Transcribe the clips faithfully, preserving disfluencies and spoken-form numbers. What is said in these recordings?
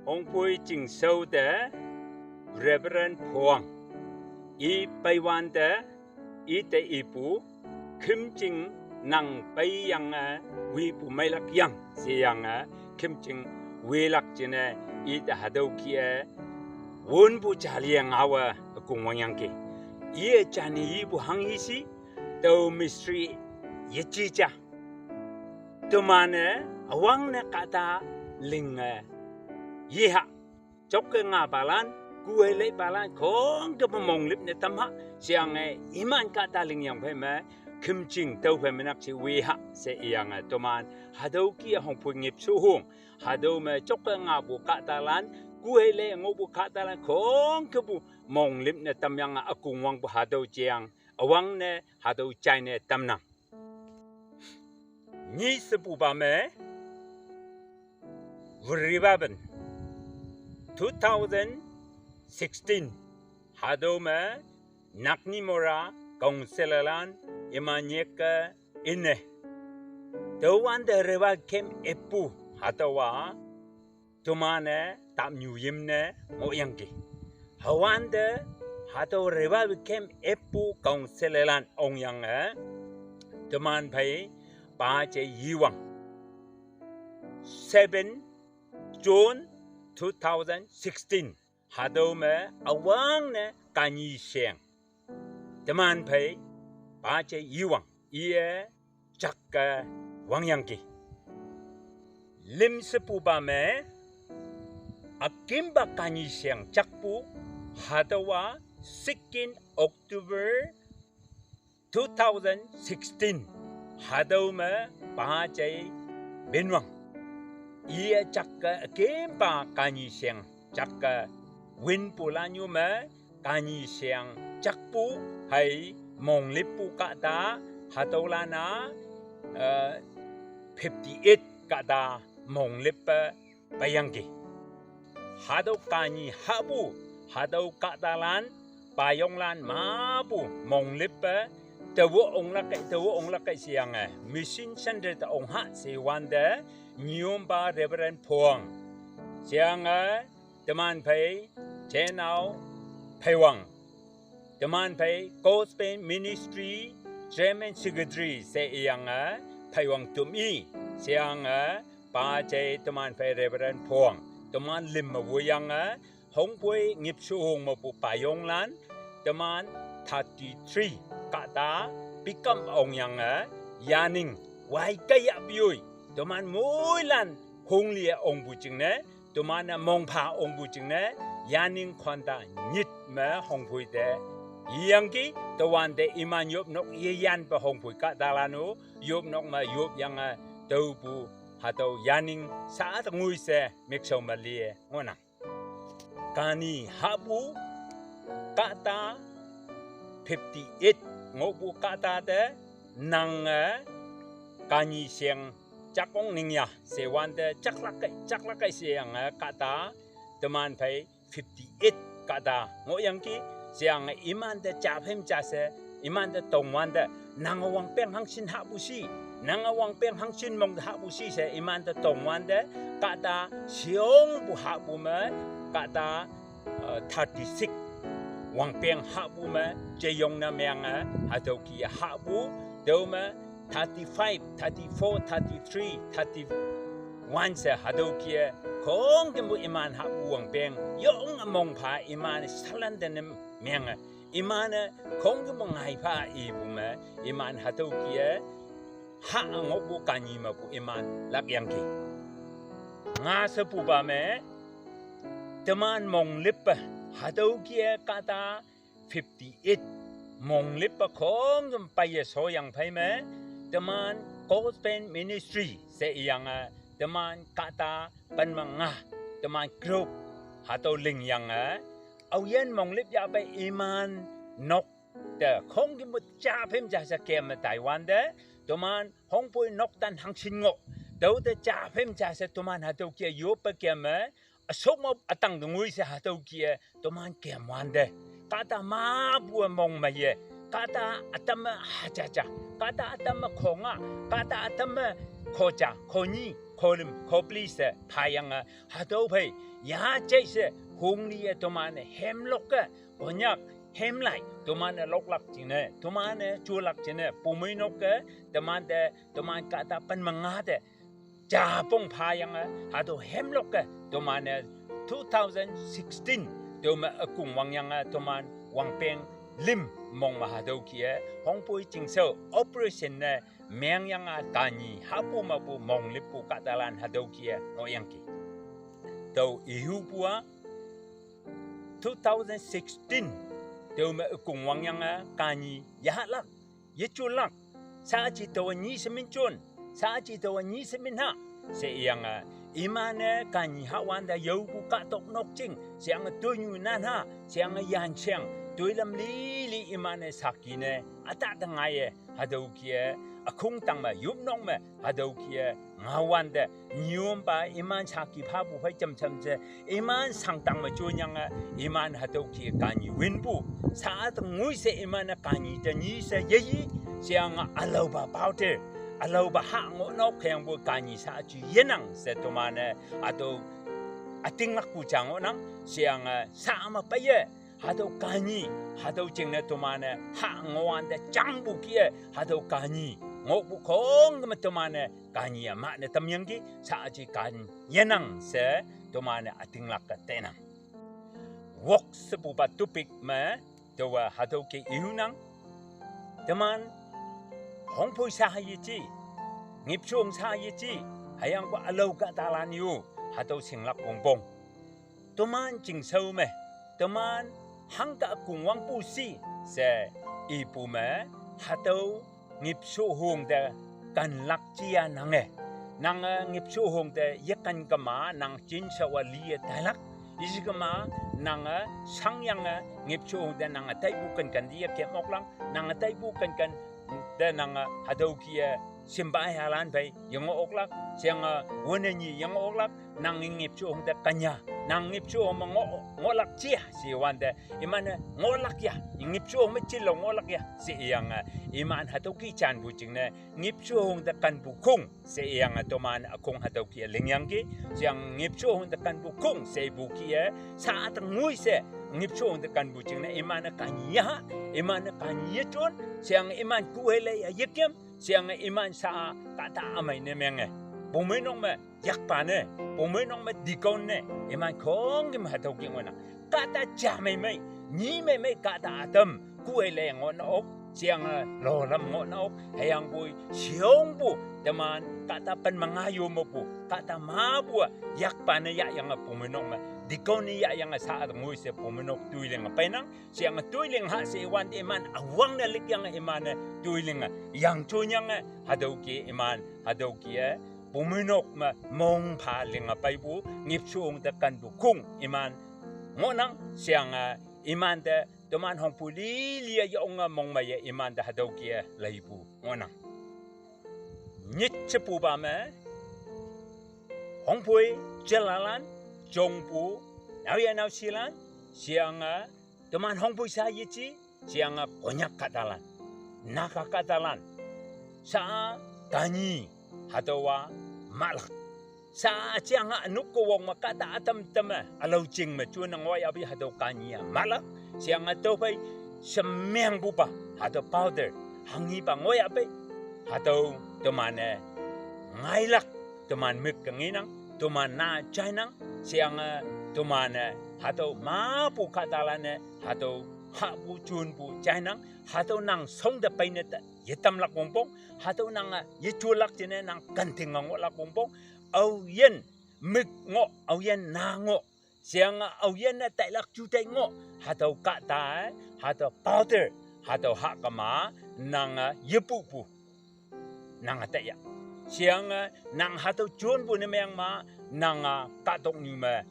Hongpui Chingshou te Reverend Phuang, i peiwante, i te ipu, khümjing nang peiyange, wipu meilak yang, sheyange, khümjing wilak jingne, i te hatüo kih-e, wünpu jaliye ngaowe, ükongwang yangki. Iye jane yipu hanghe shi, tao mystery yeji ja. Teman-e, üwangne kahta linge, yeha, jokke ngapalan, kuhei leipalan, khongkepu monglüp ne tamha, sheyange, iman kahta lingyang phei me, khümjing tüophei menak she weha, she iyange, teman, hatüo kih-e Hongpui ngip shuhung, hatüo me jokke ngapu kahtalan, kuhei lei ngohpu kahtalan, khongkepu monglüp ne tamyange, ükongwangpu hatüo jeang, üwangne, hatüo jaine tamnang. Nyi shepupa me, World Revival, two thousand sixteen, hatüo me, Nagamura, Councillan, iman nyeke, ine. Tüowante revival camp eppu, hatüowa, teman-e, tamnyu yimne, ngohyangki. Hüwante, hatüo revival camp eppu Councillan ongyange, teman phei, pa je yiwang. Seven June two thousand sixteen, hatüo me üwangne kanyi sheng. Teman phei, pa je yiwang, iye jakke wangyangki. Lüm shepupa me, ükimpa kanyi sheng jakpu, hatüowa second October two thousand sixteen, hatüo me pa jai minwang. Iye jakke ükimpa kanyi sheng jakke winpu lanyu me kanyi sheng jakpu hei monglüppu kahta hatüolan-a, eh, fifty-eight kahta monglüppe peiyangki. Hatüo kanyi hahpu, hatüo kahtalan, payonglan mepu monglüppe, taowe onglak kei, taowe onglak kei sheyange, Mission Centre te ongha shewante, nyompa Reverend Phuang. Sheyange, teman phei, Jenao Pheiwang. Teman phei Gospel Ministry Chairman Secretary she iyange, Pheiwang Tumi, sheyange, pa jai teman phei Reverend Phuang, teman lüm me woyange, Hongpui ngip shuhung mepu payonglan, teman thirty-three kahta, pikam ongyange, yaning, wai kaiya pyoi, teman moilan, honglie ongpu jingne, teman-e mongpha ongpu jingne, yaning khonta nyit me Hongpui te, yangki, tüowante iman yopnok yeyanpe Hongpui kahtalan-o, yopnok me yopyange, tüopu, hatüo yaning sa te ngoi she, mükshao me lie ngohnang. Kanyi hahpu, kahta fifty-eight ngohpu kahta te, nange, kanyi sheng jakong ningya, shewante jaklak kei, jaklak kei sheyange kahta, teman phei fifty-eight kahta ngohyangki, sheyange imante japhem ja she, imante tongwante, nange wangpeng hangshin hahpu shi, nange wangpeng hangshin mong hahpu shi she, imante tongwante, kahta sheongpu hahpu me, kahta, eh, thirty-six wangpeng hahpu me, jeyong ne menge, hatüo kih-e hahpu, tüome, thirty-five, thirty-four, thirty-three, thirty-one she hatüo kih-e, khongkümpu iman hahpu wangpeng, yonge mongpha iman salan te ne menge, iman-e, khongkümpu ngaipha ipu me, iman hatüo kih-e, ha ngohpu kanyi mepu iman lakyangki. Nga shepupa me, teman monglüppe, hatüo kih-e kahta fifty-eight monglüppe khongküm peiye shoyang phei me, teman Gospel Ministry she iyange, teman kahta pen me nga, teman group, hatüo lingyange, aoyin monglüp yahpei iman nok te khongkümpu japhem ja she kem me taiwante, teman Hongpui noktan hangshin ngoh, tüote japhem ja she teman hatüo kih-e yoppe kem me, üshok me ütang te ngoi she hatüo kih-e, teman kemwante. Kahta mepu-e mong meiye, kahta ütam me hajaja, kahta ütam me khonga, kahta ütam me khoja, khonyi, kolim, kopli she phayange, hatüo phei, ya jai she, hongli-e toman-e hemlok-e, Konyak, hemlai, toman-e loklak jingne, toman-e jolak jingne, pumeinok-e, temante, toman kahta pen mengate, japong phayange, hatüo hemlok-e, toman-e two thousand sixteen, tüome ükong wangyange, toman wangpeng lim mong me hatüo kih-e, hongpoi chingshao operation ne, mengyange kanyi, hapu mepu monglippu kahtalan hatüo kih-e, ngohyangki. Tüo ihupu-a, two thousand sixteen, tüome ükong wangyange kanyi, yahalak, yejulak, shaaji taowa nyi shemin jon, shaaji taowa nyi shemin ha, she iyange, iman-e kanyi hahwante yaopu kahtok nokjing, sheyange toinyu nanha, sheyange yansheng, toilam lili iman-e saki ne, ütah te ngaiye, hatüo kih-e, ükhong tang me, yopnok me, hatüo kih-e, ngaowante, nyompa iman saki phapu phei jamjam she, iman shangtang me jonyange, iman hatüo kih-e kanyi winpu, sha-a te ngoi she iman-e kanyi te nyi she yeyi, sheyange ülaopa powder, ülaopa hah ngohnok hüyangpoi kanyi sha-a ju yenang she toman-e, hatüo ütinglakpu ja ngohnang, sheyange sha-a me peiye, hatüo kanyi, hatüo jingne toman-e, hah ngohwante jangpu kih-e, hatüo kanyi, ngohpu khongküm me toman-e, kanyi-a mahne tamyangki, shaaji kan yenang she, toman-e ütinglak-e tenang. Wok shepupa topic me, taowa hatüo kih ihunang. Teman, hongpoi sha yeji, ngipshong sha yeji, hüyangpoi ülao kahtalan-o, hatüo shinglak wongpong. Toman chingshao me, teman hangke ükong wangpu shi, she ipu me, hatüo ngipshohong te kanlak jiya nange. Nange ngipshohong te yekan kema nang jinshao-a liye tailak. Yeji kema nange shangyange ngipshohong te nange taipu kenken liye kemoklang. Nange taipu kenken te nange hatüo kih-e shimpa yalan phei yengoh oklak. Sheyange wone nyi yengoh oklak. Nang ngipshohong te kenya. Nang ngipshohong me ngoh, ngohlak jiya, she wante. Iman-e ngohlak ya. Ngipshohong me jinlao ngohlak ya, she iyange. Iman hatüo kih janpu jingne, ngipshohong te kenpu khong, she iyange toman ükhong hatüo kih-e lingyangki, sheyange ngipshohong te kenpu khong, she ipu kih-e, sha-a te ngoi she, ngipshohong te kenpu jingne, iman-e kanyi yaha, iman-e kanyi yejon, sheyange iman kuhei leiya yekem, sheyange iman sha-a kahta ümei ne menge. Pumeinok me, yakpa ne, pumeinok me deacon ne, iman khongküm hatüo kih ngohnang. Kahta ja meimei, nyi meimei kahta ütam, kuhei lei ngohne ok, sheyange lolam ngohne ok, hüyangpoi, sheyongpu, teman, kahta pen me nga yo mepu, kahta mapu-a, yakpa ne yahyange pumeinok me, deacon ne yahyange sha-a te ngoi she pumeinok toi linge peinang, sheyange toi ling ha she iwante iman, üwangne likyange iman-e toi linge, yangjonyange, hatüo kih-e iman, hatüo kih-e, pumeinok me mong pha linge peipu, ngipshohong te kenpu khong iman, ngohnang sheyange, imante, toman hongpu lili-e yonge mongmeiye imante hatüo kih-e leipu, ngohnang. Nyit shepupa me, hongpoi, jelalan, jongpu, naoya naoshilan, sheyange, teman hongpoi sha yeji, sheyange Konyak kahtalan, Naga kahtalan, sha-a, kanyi, hatüowa, mahlak. Sha-a jeang-a ünok kewong me kahta ütam teme, ülao jing me jone ngohyahpei hatüo kanyi-a mahlak, sheyange tüophei, shemengpupa, hatüo powder, hanghipa ngohyahpei, hatüo teman-e, ngailak, teman mük-e ngenang, teman na jainang, sheyange, teman-e, hatüo mapu kahtalan-e, hatüo hahpu jonpu jainang, hatüo nang shong te peine te yetamlak wongpong, hatüo nange yejulak jingne nang kenting-e ngohlak wongpong, aoyin mük ngoh, aoyin na ngoh, sheyange aoyin-e tailak jutai ngoh, hatüo kahta-e, hatüo powder, hatüo hahkema, nange yepupu nange taiya. Sheyange nang hatüo jonpu ne meng ma, nange kahtoknyu me,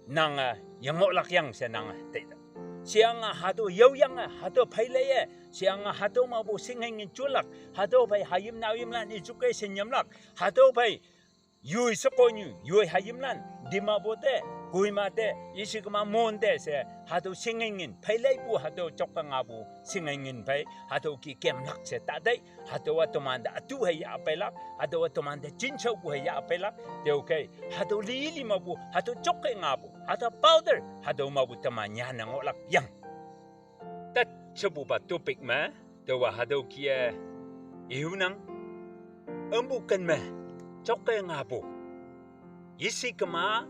nange yengohlak yang she nange taita. Sheyange hatüo yaoyange, hatüo phei leiye, sheyange hatüo mepu shinghei ngin jolak, hatüo phei hayim naoyimlan education nyamlak, hatüo phei yoi shekonyu, yoi hayimlan, Dimapur te, Kohima te, isi kema Mon te she, hatüo shinge ngin, phei leipu hatüo jok-e ngapu shinge ngin phei, hatüo ki kemlak she ta tei, hatüowa tomante ütu hei yah peilak, hatüowa tomante jinshaopu hei yah peilak, tüokhei, hatüo lili mepu, hatüo jok-e ngapu, hatüo powder, hatüo mepu teman nyanne ngohlak yang. Tat shepupa topic me, taowa hatüo kih-e ihunang, ümpu ken me, jok-e ngapu. Isi kema,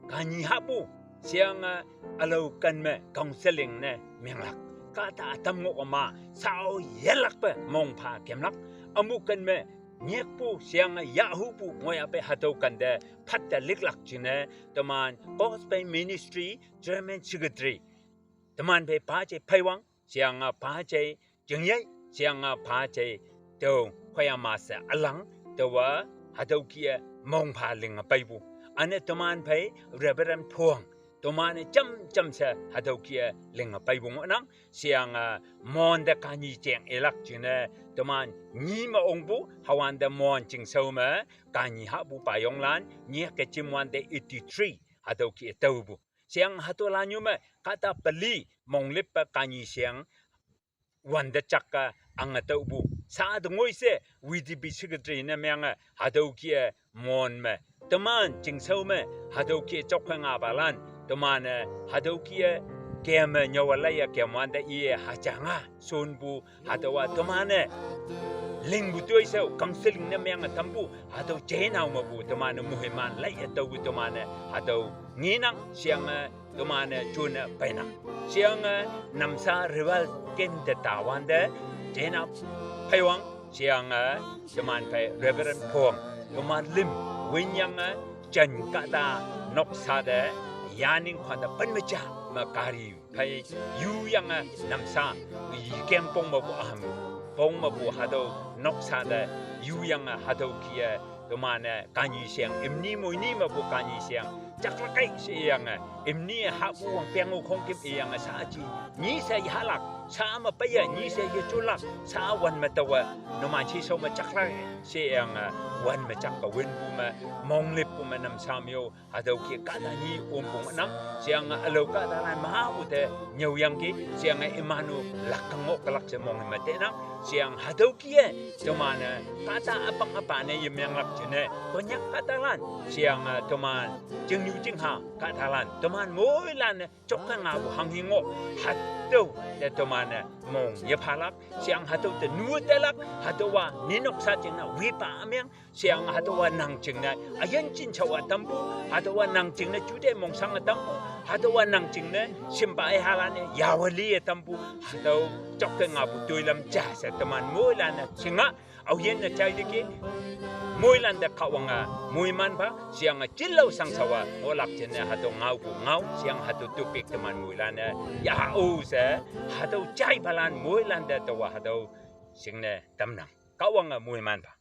kanyi hahpu, sheyange ülao ken me counseling ne menglak. Kahta ütam ngoh kema, shao yelakpe mongpha kemlak. Ümpu ken me, nyekpu sheyange yahhupu ngoiyape hatüo kente phatte liklak jingne, teman Gospel Ministry Chairman Secretary. Teman phei pa jei Pheiwang, sheyange pa jei Jingyei, sheyange pa jei tüo, khoyama she ülang, taowa, hatüo kih-e mongpha linge peipu. Üne teman phei Reverend Phuang, teman-e jam jam she hatüo kih-e linge peipu ngohnang, sheyange Mon te kanyi jeng ilak jingne, teman nyi me ongpu, hawante Mon chingshao me, kanyi hahpu payonglan, nyeke jimwante eighty-three, hatüo kih-e taopu. Sheyange hatüo lanyu me, kahta peli, monglippa kanyi sheng, wante jak-a ange tüopu. Sha te ngoi she, V D P secretary ne menge, hatüo kih-e Mon me. Teman, chingshao me, hatüo kih-e jok-e ngapalan. Teman-e, hatüo kih-e, keme nyüowa laiye kemwante iye hajanga, shonpu, hatüowa teman-e. Lingpu toishao, counseling ne menge tampu, hatüo jeinao mepu, teman-e moiman laiye tüopu teman-e, hatüo ngenang, sheyange, teman-e jone peinang. Sheyange namsha rival kem te tawante, jena Pheiwang, sheyange, teman phei Reverend Phuang, teman lim, winyange, jan kahta, noksa te, yaning khwante pen me ja, me kari, phei, yuyange, namsha, yikeng pong mepu aham, pong mepu hatüo, noksa te, yuyange, hatüo kih-e, teman-e, kanyi sheng, imni moini mepu kanyi sheng, jaklak kei she iyange, imni hahpu wangpeng-o khongküm iyange sha ji, nyi she yahlak, sha me peiye, nyi she yejulak, sha wan me taowe, numan shishao me jaklak, she iyange, wan me jak-e winpu me, monglippu me namsha me-o, hatüo kih-e kahta nyi ongpong nang, sheyange ülao kahtalan mapu te nyüoyangki, sheyange iman-o lak-e ngoh kelak she mong me tenang, sheyange hatüo kih-e, teman-e, kahta üpang üpa ne yemenglak jingne, Konyak kahtalan, sheyange teman, chingnyu chingha kahtalan, teman moilan-e, jok-e ngapu hanghi ngoh, hatüo, te teman-e, mong yephalak, sheyange hatüo te nu telak, hatüowa, ninok sha jingne, wipa ümeng, sheyange hatüowa nang jingne, üyin jinshao-a tampu, hatüowa nang jingne jute mongshange tampu, hatüowa nang jingne, shimpa-e halan-e, yawe li-e tampu, hatüo, jok-e ngapu toilam ja she teman moilan-e, shinga, aoyinne jai teki, moilan te Kahwange, moiman pha, sheyange jinlao shangshao-a, ngohlak jingne hatüo ngaopu ngao, sheyange hatüo topic teman moilan-e, ya-o she, hatüo jaipalan moilan te taowa hatüo, shingne tamnang. Kahwange moiman pha.